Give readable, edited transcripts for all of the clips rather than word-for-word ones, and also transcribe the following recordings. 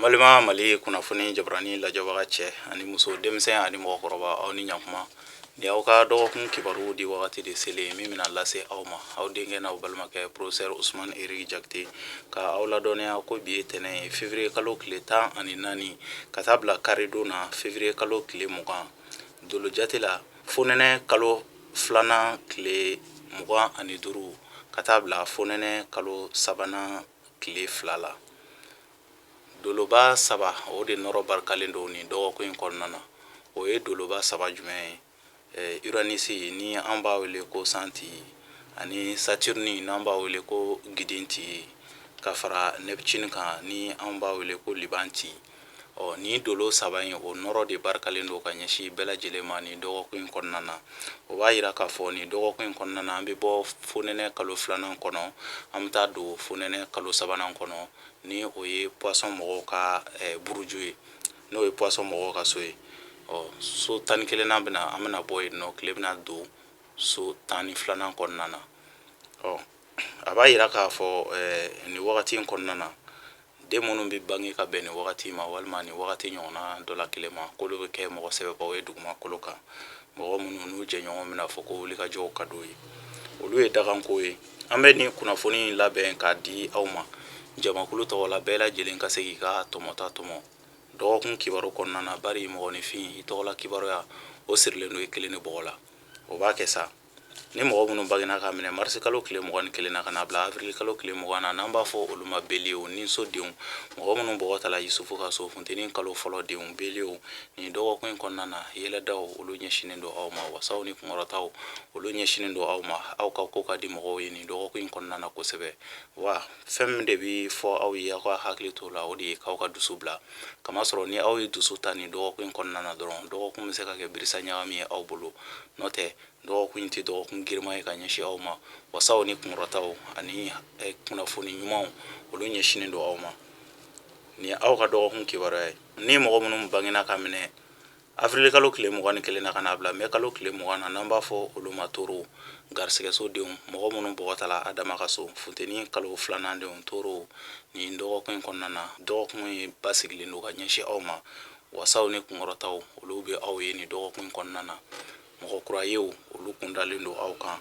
Balima Mali kunnafoni jabarani lajɛbaga cɛ ani muso, denmisɛn ani mɔgɔkɔrɔba, aw ni ɲakuma. Ni aw ka dɔgɔkun kibaru di wagati de selen min bɛna lase aw ma, aw denkɛ n'aw balimakɛ professeur Usumani Eriki Jakite ka aw ladɔnniya ko bi ye tɛnɛn ye, février kalo tile 14 ka taa bila karidon na, février kalo tile 20, dolo jate la fonɛnɛ kalo filanan tile 25 ka taa bila fonɛnɛ kalo sabanan tile 2 la. Doloba saba, o de nɔrɔ barikalen don nin dɔgɔkun in kɔnɔna na. O ye doloba saba jumɛn ye? Uranisi ni an b'a wele ko santi, ani Saturne n'an b'a wele ko gidinti, ka fara Neptune kan ni an b'a wele ko libanti. Ɔ nin dolo saba in, o nɔrɔ de barikalen don ka ɲɛsin bɛɛ lajɛlen ma nin dɔgɔkun in kɔnɔna na. O b'a yira k'a fɔ nin dɔgɔkun in kɔnɔna na, an bɛ bɔ fonɛnɛ kalo filanan kɔnɔ, an bɛ taa don fonɛnɛ kalo sabanan kɔnɔ, ni o ye poisson mɔgɔw ka buruju ye, n'o ye poisson mɔgɔw ka so ye. Ɔ so 11nan bɛna, an bɛna bɔ yen nɔ, tile bɛna don so 12nan kɔnɔna na. Ɔ a b'a yira k'a fɔ nin wagati in kɔnɔna na, den minnu bɛ bange ka bɛn nin wagati ma walima nin wagati ɲɔgɔnna dɔ la kelen ma, k'olu bɛ kɛ mɔgɔ sɛbɛbaw ye dugumakolo kan, mɔgɔ minnu n'u jɛɲɔgɔn bɛna fɔ ko wulikajɔw ka d'u ye, olu ye daganko ye. An bɛ nin kunnafoni in labɛn k'a di aw ma jamakulu tɔgɔ la, bɛɛ lajɛlen ka se k'i ka tɔmɔta tɔmɔ dɔgɔkun kibaru kɔnɔna na, bari mɔgɔninfin i tɔgɔla kibaruya, o sirilen don i kelen de bɔgɔ la. O b'a kɛ sa ni mɔgɔ minnu bangena ka minɛ marisi kalo tile 21 na ka na bila avril kalo tile 20 na, n'an b'a fɔ olu ma beliew ni so denw, mɔgɔ minnu bɔgɔ tala Yusufu ka so, funteni kalo fɔlɔ denw, beliew, nin dɔgɔkun in kɔnɔna na, yɛlɛdaw olu ɲɛsinnen don aw ma, wasaw ni kunkɔrɔtaw olu ɲɛsinnen don aw ma. Aw ka ko ka di mɔgɔw ye nin dɔgɔkun in kɔnɔna na kosɛbɛ. Wa fɛn min de bɛ fɔ aw ye aw ka hakili t'o la, o de ye k'aw ka dusu bila, kamasɔrɔ ni aw ye dusu ta nin dɔgɔkun in kɔnɔna na dɔrɔn, dɔgɔkun bɛ se ka kɛ birisa ɲagami ye aw bolo. N'o tɛ, dɔgɔkun in tɛ dɔgɔkun girinman ye ka ɲɛsin aw ma. Wasaw ni kunkɔrɔtaw ani kunnafoni ɲumanw, olu ɲɛsinnen don aw ma. Nin ye aw ka dɔgɔkun kibaruya ye. Ni mɔgɔ minnu bangena ka minɛ avril kalo tile 21 na ka n'a bila mɛ kalo tile 20 na, n'an b'a fɔ olu ma toro, garisɛgɛso denw, mɔgɔ minnu bɔgɔ tala Adama ka so, funteni kalo filanan denw, toro, nin dɔgɔkun in kɔnɔna na, dɔgɔkun in basigilen don ka ɲɛsin aw ma. Wasaw ni kunkɔrɔtaw, olu bɛ aw ye nin dɔgɔkun in kɔnɔna na. Mɔgɔ kura yew, olu kundalen don aw kan.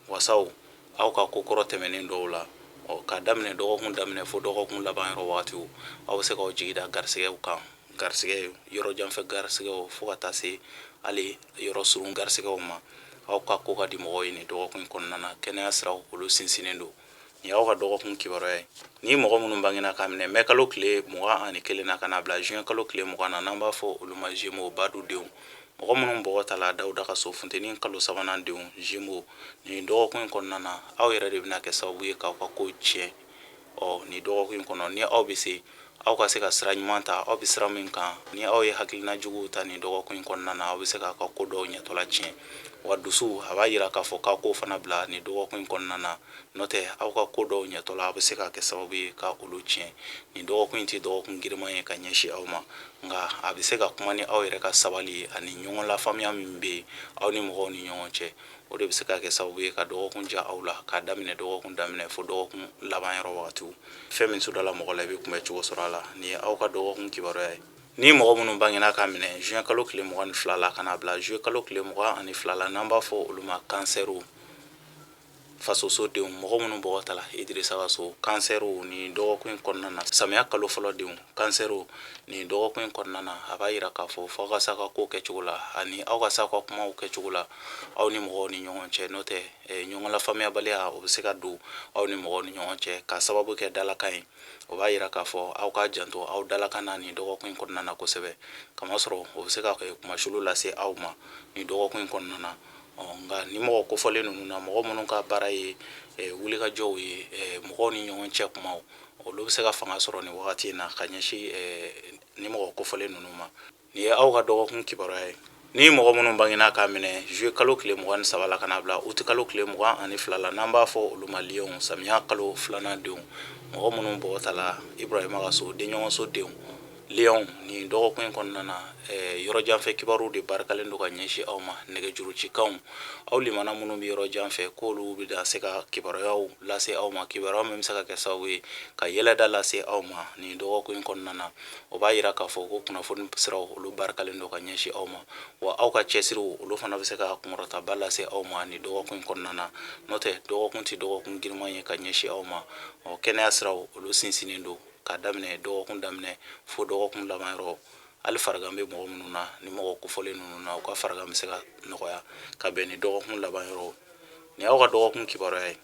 Wasaw aw ka ko kɔrɔ tɛmɛnen dɔw la, ɔ k'a daminɛ dɔgɔkun daminɛ fo dɔgɔkun laban yɔrɔ wagatiw, aw bɛ se k'aw jigi da garisɛgɛw kan, garisɛgɛ yɔrɔ janfɛ garisɛgɛw fo ka taa se hali yɔrɔ surun garisɛgɛw ma. Aw ka ko ka di mɔgɔw ye nin dɔgɔkun in kɔnɔna na. Kɛnɛya siraw, olu sinsinnen don. Nin y'aw ka dɔgɔkun kibaruya ye. Ni mɔgɔ minnu bangena k'a minɛ mɛ kalo tile 21 na ka n'a bila juin kalo tile 20 na, n'an b'a fɔ olu ma Gémeaux, badu denw, mɔgɔ minnu bɔgɔ tala Dawuda ka so, funteni kalo sabanan denw, Gémeaux, nin dɔgɔkun in kɔnɔna na, aw yɛrɛ de bɛna kɛ sababu ye k'aw ka ko tiɲɛ. Ɔ nin dɔgɔkun in kɔnɔ, ni aw bɛ se aw ka se ka sira ɲuman ta, aw bɛ sira min kan, ni aw ye hakilina juguw ta nin dɔgɔkun in kɔnɔna na, aw bɛ se k'aw ka ko dɔw ɲɛtɔla tiɲɛ. Wa dusu, a b'a yira k'a fɔ k'aw k'o fana bila nin dɔgɔkun in kɔnɔna na, n'o tɛ aw ka ko dɔw ɲɛtɔla, aw bɛ se ka kɛ sababu ye ka olu tiɲɛ. Nin dɔgɔkun in tɛ dɔgɔkun giriman ye ka ɲɛsin aw ma, nka a bɛ se ka kuma ni aw yɛrɛ ka sabali ani ɲɔgɔn lafaamuya min bɛ yen aw ni mɔgɔw ni ɲɔgɔn cɛ, o de bɛ se ka kɛ sababu ye ka dɔgɔkun diya aw la, k'a daminɛ dɔgɔkun daminɛ fo dɔgɔkun laban yɔrɔ wagatiw. Fɛn min sudala mɔgɔ la, i bɛ kunbɛn cogo sɔrɔ a la. Nin ye aw ka dɔgɔkun kibaruya ye. Ni mɔgɔ minnu bangena k'a minɛ juin kalo tile 22 la ka n'a bila juillet kalo tile 22 la, n'an b'a fɔ olu ma kansɛriw, fasoso denw, mɔgɔ minnu bɔgɔ tala Idirisa ka so, kansɛriw, nin dɔgɔkun in kɔnɔna na, samiya kalo fɔlɔ denw, kansɛriw, nin dɔgɔkun in kɔnɔna na, a b'a yira k'a fɔ f'aw ka s'aw ka ko kɛcogo la ani aw ka s'aw ka kumaw kɛcogo la aw ni mɔgɔw ni ɲɔgɔn cɛ. N'o tɛ, ɲɔgɔn lafaamuyabaliya, o bɛ se ka don aw ni mɔgɔw ni ɲɔgɔn cɛ k'a sababu kɛ dalakan ye. O b'a yira k'a fɔ aw ka janto aw dalakan na nin dɔgɔkun in kɔnɔna na kosɛbɛ, kamasɔrɔ o bɛ se ka kumasulu lase aw ma nin dɔgɔkun in kɔnɔna na. Nka ni mɔgɔ kofɔlen ninnu na, mɔgɔ minnu ka baara ye wulikajɔw ye, mɔgɔw ni ɲɔgɔn cɛ kumaw, olu bɛ se ka fanga sɔrɔ nin wagati in na ka ɲɛsin ni mɔgɔ kofɔlen ninnu ma. Nin ye aw ka dɔgɔkun kibaruya ye. Ni mɔgɔ minnu bangena k'a minɛ juillet kalo tile 23 la ka n'a bila août kalo tile 22 la, n'an b'a fɔ olu ma lionw, samiya kalo filanan denw, mɔgɔ minnu bɔgɔ tala Ibrahima ka so, denɲɔgɔnso denw, Lion, nin dɔgɔkun in kɔnɔna na, yɔrɔjanfɛ kibaruw de barikalen don ka ɲɛsin aw ma. Nɛgɛjurucikanw, aw limana minnu bɛ yɔrɔ jan fɛ, k'olu bɛ se ka kibaruyaw lase aw ma, kibaruya min bɛ se ka kɛ sababu ye ka yɛlɛda lase aw ma nin dɔgɔkun in kɔnɔna na. O b'a yira k'a fɔ ko kunnafoni siraw olu barikalen don ka ɲɛsin aw ma, wa aw ka cɛsiriw olu fana bɛ se ka kunkɔrɔtaba lase aw ma nin dɔgɔkun in kɔnɔna na. N'o tɛ, dɔgɔkun tɛ dɔgɔkun girinman ye ka ɲɛsin aw ma. Ɔ, kɛnɛya siraw olu sinsinnen don ka daminɛ dɔgɔkun daminɛ fo dɔgɔkun laban yɔrɔ. Hali farigan bɛ mɔgɔ minnu na, ni mɔgɔ kofɔlen ninnu na, u ka farigan bɛ se ka nɔgɔya ka bɛn ni dɔgɔkun laban yɔrɔ. Nin y'aw ka dɔgɔkun kibaruya ye.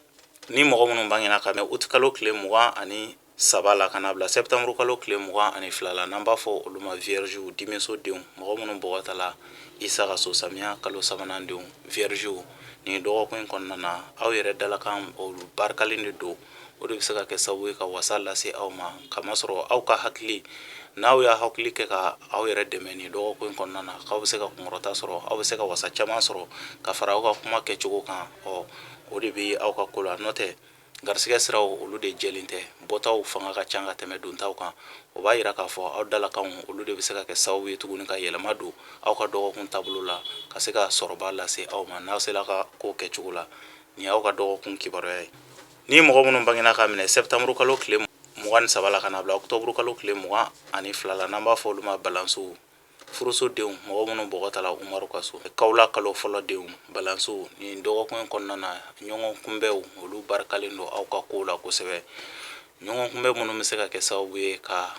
Ni mɔgɔ minnu bangena ka bɛn uti kalo tile 23 la ka na bila sɛptanburu kalo tile 22 la, n'an b'a fɔ olu ma viergew, dimiso denw, mɔgɔ minnu bɔgɔ tala Isa ka so, samiya kalo sabanan denw, viergew, nin dɔgɔkun in kɔnɔna na, aw yɛrɛ dalakan olu barikalen de don. O de bɛ se ka kɛ sababu ye ka wasa lase aw ma, kamasɔrɔ aw ka hakili, n'aw y'a hakili kɛ ka aw yɛrɛ dɛmɛ nin dɔgɔkun in kɔnɔna na, k'aw bɛ se ka kunkɔrɔta sɔrɔ, aw bɛ se ka wasa caman sɔrɔ ka fara aw ka kuma kɛcogo kan. Ɔ, o de bɛ aw ka ko la. N'o tɛ, garisigɛ siraw olu de jɛlen tɛ, bɔtaw fanga ka ca ka tɛmɛ dontaw kan. O b'a yira k'a fɔ aw dalakanw olu de bɛ se ka kɛ sababu ye tuguni ka yɛlɛma don aw ka dɔgɔkun taabolo la, ka se ka sɔrɔba lase aw ma n'aw sera ka ko kɛcogo la. Nin y'aw ka dɔgɔkun kibaruya ye. Ni mɔgɔ minnu bangena ka minɛ sɛptanburu kalo tile 23 la ka na bila ɔkutɔburu kalo tile 22 la, n'an b'a fɔ olu ma balansiw, furuso denw, mɔgɔ minnu bɔgɔ tala Umaru ka so, kawula kalo fɔlɔ denw, balansiw, nin dɔgɔkun in kɔnɔna na, ɲɔgɔn kunbɛnw olu barikalen don aw ka kow la kosɛbɛ. Ɲɔgɔn kunbɛn minnu bɛ se ka kɛ sababu ye ka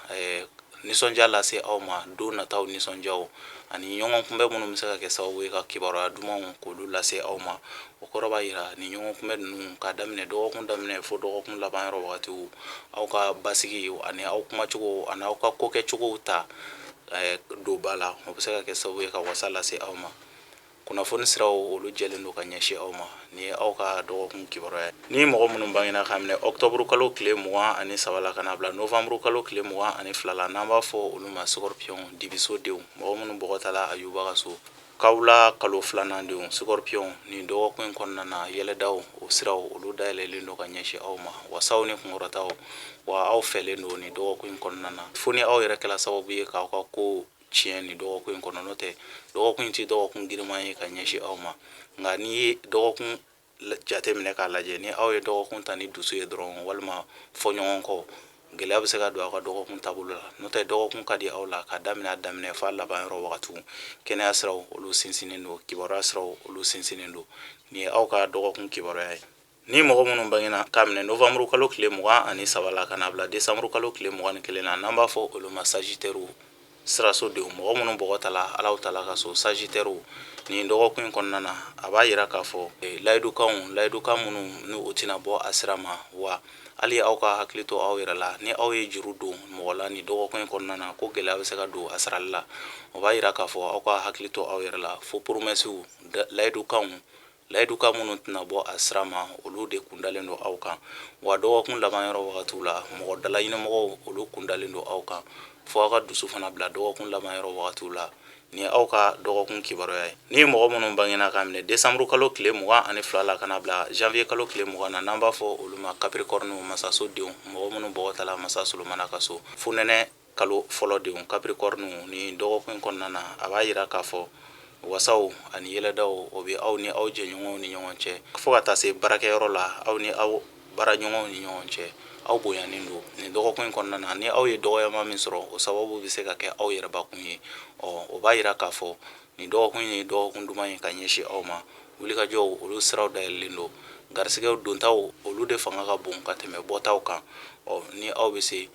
nisɔndiya lase aw ma, don nataw nisɔndiyaw, ani ɲɔgɔn kunbɛn minnu bɛ se ka kɛ sababu ye ka kibaruya dumanw k'olu lase aw ma. O kɔrɔ b'a yira ni ɲɔgɔn kunbɛn ninnu, k'a daminɛ dɔgɔkun daminɛ fo dɔgɔkun laban yɔrɔ wagatiw, aw ka basigi ani aw kumacogo ani aw ka kokɛcogow ta don ba la, o bɛ se ka kɛ sababu ye ka wasa lase aw ma. Kunnafoni siraw olu jɛlen don ka ɲɛsin aw ma. Nin ye aw ka dɔgɔkun kibaruya ye. Ni mɔgɔ minnu bangena k'a minɛ ɔkutɔburu kalo tile 23 la ka na bila novanburu kalo tile 22 la, n'an b'a fɔ olu ma scorpion, dibiso denw, mɔgɔ minnu bɔgɔ tala Ayuba ka so, kawula kalo filanan denw, scorpion, nin dɔgɔkun in kɔnɔna na, yɛlɛdaw o siraw olu dayɛlɛlen don ka ɲɛsin aw ma, wasaw ni kunkɔrɔtaw, wa aw fɛlen don nin dɔgɔkun in kɔnɔna na, fo ni aw yɛrɛ kɛla sababu ye k'aw ka ko tiɲɛ nin dɔgɔkun in kɔnɔ. N'o tɛ, dɔgɔkun in tɛ dɔgɔkun giriman ye ka ɲɛsin aw ma. Nka n'i ye dɔgɔkun jate minɛ k'a lajɛ, ni aw ye dɔgɔkun ta ni dusu ye dɔrɔn walima fɔ ɲɔgɔn kɔ, gɛlɛya bɛ se ka don aw ka dɔgɔkun taabolo la. N'o tɛ, dɔgɔkun ka di aw la ka daminɛ a daminɛ f'a laban yɔrɔ wagatiw. Kɛnɛya siraw olu sinsinnen don, kibaruya siraw olu sinsinnen don. Nin ye aw ka dɔgɔkun kibaruya ye. Ni mɔgɔ minnu bangena k'a minɛ novanburu kalo tile 23 la ka na bila desanburu kalo tile 21 na, n'an b'a fɔ olu ma sagittairew, siraso denw, mɔgɔ minnu bɔgɔ tala Alahu taala ka so, sagittairew, nin dɔgɔkun in kɔnɔna na, a b'a yira k'a fɔ layidukanw, layidukan minnu ni o tɛna bɔ a sira ma. Wa hali aw ka hakili to aw yɛrɛ la, ni aw ye juru don mɔgɔ la nin dɔgɔkun in kɔnɔna na, ko gɛlɛya bɛ se ka don a sarali la. O b'a yira k'a fɔ aw ka hakili to aw yɛrɛ la, fo promessew, layidukanw, layidukan minnu tɛna bɔ a sira ma, olu de kundalen don aw kan. Wa dɔgɔkun laban yɔrɔ wagatiw la, mɔgɔ dalaɲinimɔgɔw olu kundalen don aw kan, fo aw ka dusu fana bila dɔgɔkun laban yɔrɔ wagatiw la. Nin ye aw ka dɔgɔkun kibaruya ye. Ni mɔgɔ minnu bangena k'a minɛ desanburu kalo tile 22 la ka na bila janvier kalo tile 20 na, n'an b'a fɔ olu ma capricorne, masaso denw, mɔgɔ minnu bɔgɔ tala masa Solomana ka so, fonɛnɛ kalo fɔlɔ denw, capricorne, nin dɔgɔkun in kɔnɔna na, a b'a yira k'a fɔ wasaw ani yɛlɛdaw o bɛ aw ni aw jɛɲɔgɔnw ni ɲɔgɔn cɛ, fo ka taa se baarakɛyɔrɔ la, aw ni aw baaraɲɔgɔnw ni ɲɔgɔn cɛ, aw bonyanen don nin dɔgɔkun in kɔnɔna na. Ni aw ye dɔgɔyama min sɔrɔ, o sababu bɛ se ka kɛ aw yɛrɛbakun ye. Ɔ, o b'a yira k'a fɔ nin dɔgɔkun ye dɔgɔkun duman ye ka ɲɛsin aw ma. Wulikajɔw olu siraw dayɛlɛlen don, garisigɛw dontaw olu de fanga ka bon ka tɛmɛ bɔtaw kan. Ɔ, ni aw bɛ se,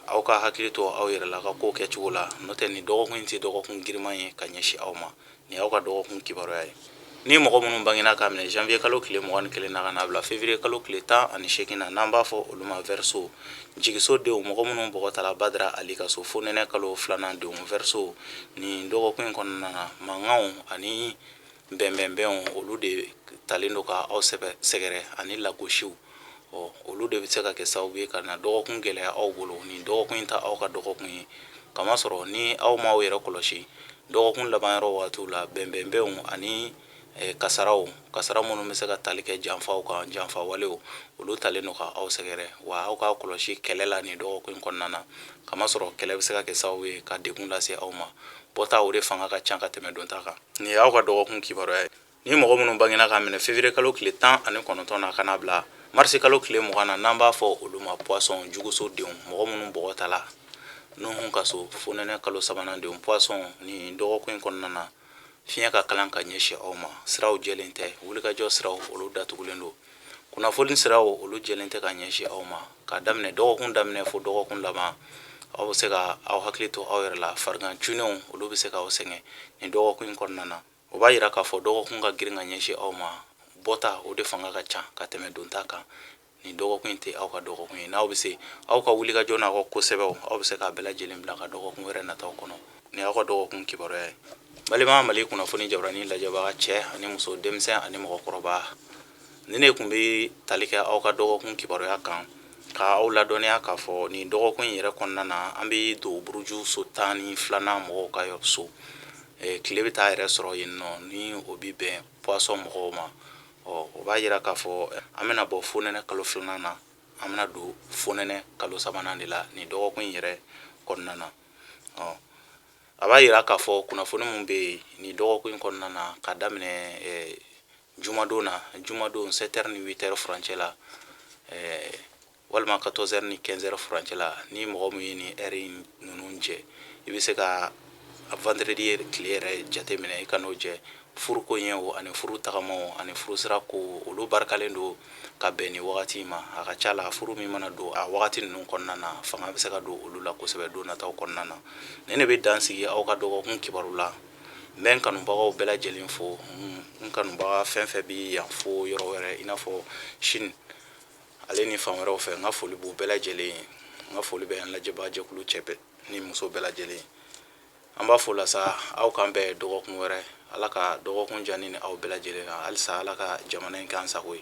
aw ka hakili to aw yɛrɛ la ka ko kɛcogo la. N'o tɛ, nin dɔgɔkun in tɛ dɔgɔkun giriman ye ka ɲɛsin aw ma. Nin y'aw ka dɔgɔkun kibaruya ye. Ni mɔgɔ minnu bangena k'a minɛ janvier kalo tile 21 na ka na bila février kalo tile 18 na, n'an b'a fɔ olu ma verseau, jigiso denw, mɔgɔ minnu bɔgɔ tala Badara Ali ka so, fonɛnɛ kalo filanan denw, verseau, nin dɔgɔkun in kɔnɔna na, mankanw ani bɛnbɛnbɛnw olu de talen don ka aw sɛgɛrɛ, ani lagosiw. Ɔ, olu de bɛ se ka kɛ sababu ye ka na dɔgɔkun gɛlɛya aw bolo. Nin dɔgɔkun in ta aw ka dɔgɔkun ye, kamasɔrɔ ni aw m'aw yɛrɛ kɔlɔsi, dɔgɔkun laban yɔrɔ waatiw la, bɛnbɛnbɛnw ani Kasaraw, kasara minnu bɛ se ka tali kɛ janfaw kan, janfa walew, olu talen don ka aw sɛgɛrɛ. Wa aw k'a kɔlɔsi kɛlɛ la nin dɔgɔkun in kɔnɔna na, kamasɔrɔ kɛlɛ bɛ se ka kɛ sababu ye ka degun lase aw ma. Bɔta o de fanga ka ca ka tɛmɛ donta kan. Nin ye aw ka dɔgɔkun kibaruya ye. Ni mɔgɔ minnu bangena k'a minɛ février kalo tile 19 na ka n'a bila marisi kalo tile 20 na, n'an b'a fɔ olu ma poisson, juguso denw, mɔgɔ minnu bɔgɔ tala Nuhun ka so, fonɛnɛ kalo sabanan denw, poisson, nin dɔgɔkun in kɔnɔna na, fiɲɛ ka kalan ka ɲɛsin aw ma. Siraw jɛlen tɛ, wulikajɔ siraw olu datugulen don, kunnafoni siraw olu jɛlen tɛ ka ɲɛsin aw ma. K'a daminɛ dɔgɔkun daminɛ fo dɔgɔkun laban, aw bɛ se ka aw hakili to aw yɛrɛ la. Farigan cunnenw olu bɛ se k'aw sɛgɛn nin dɔgɔkun in kɔnɔna na. O b'a yira k'a fɔ dɔgɔkun ka girin ka ɲɛsin aw ma. Bɔta o de fanga ka ca ka tɛmɛ donta kan. Nin dɔgɔkun in tɛ aw ka dɔgɔkun ye. N'aw bɛ se aw ka wulikajɔ n'aw ka kosɛbɛw, aw bɛ se k'a bɛɛ lajɛlen bila ka dɔgɔkun wɛrɛ nataw kɔnɔ. Nin y'aw ka dɔgɔkun kibaruya ye. Balima Mali kunnafoni jabarani lajɛbaga, cɛ ani muso, denmisɛn ani mɔgɔkɔrɔba, ni ne tun bɛ tali kɛ aw ka dɔgɔkun kibaruya kan, ka aw ladɔnniya k'a fɔ nin dɔgɔkun in yɛrɛ kɔnɔna na, an bɛ don buruju so 12nan mɔgɔw ka so. Tile bɛ taa yɛrɛ sɔrɔ yen nɔ, ni o bɛ bɛn poisson mɔgɔw ma. Ɔ, o b'a yira k'a fɔ an bɛna bɔ fonɛnɛ kalo filanan na, an bɛna don fonɛnɛ kalo sabanan de la nin dɔgɔkun in yɛrɛ kɔnɔna na. Ɔ, a b'a yira k'a fɔ kunnafoni min bɛ yen nin dɔgɔkun in kɔnɔna na, ka daminɛ jumadon na, jumadon 7 heures ni 8 heures furancɛ la, walima 14 heures ni 15 heures furancɛ la, ni mɔgɔ min ye nin heure ninnu jɛ, i bɛ se ka vendredi tile yɛrɛ jateminɛ, i ka n'o jɛ. Furuko ɲɛ o, ani furu tagamaw, ani furusira ko, olu barikalen don ka bɛn nin wagati ma. A ka ca la, furu min mana don a wagati ninnu kɔnɔna na, fanga bɛ se ka don olu la kosɛbɛ don nataw kɔnɔna na. Ni ne bɛ dan sigi aw ka dɔgɔkun kibaru la. N bɛ n kanubagaw bɛɛ lajɛlen fo, n kanubaga fɛn fɛn bɛ yan fo yɔrɔ wɛrɛ, i n'a fɔ Chine ale ni fan wɛrɛw fɛ. N ka foli b'u bɛɛ lajɛlen ye. N ka foli bɛ n lajɛbaa jɛkulu cɛ bɛɛ ni muso bɛɛ lajɛlen ye. An b'a fo la sa, aw k'an bɛn dɔgɔkun wɛrɛ. Ala ka dɔgɔkun diya ne ni aw bɛɛ lajɛlen na. Halisa Ala ka jamana in k'an sago ye.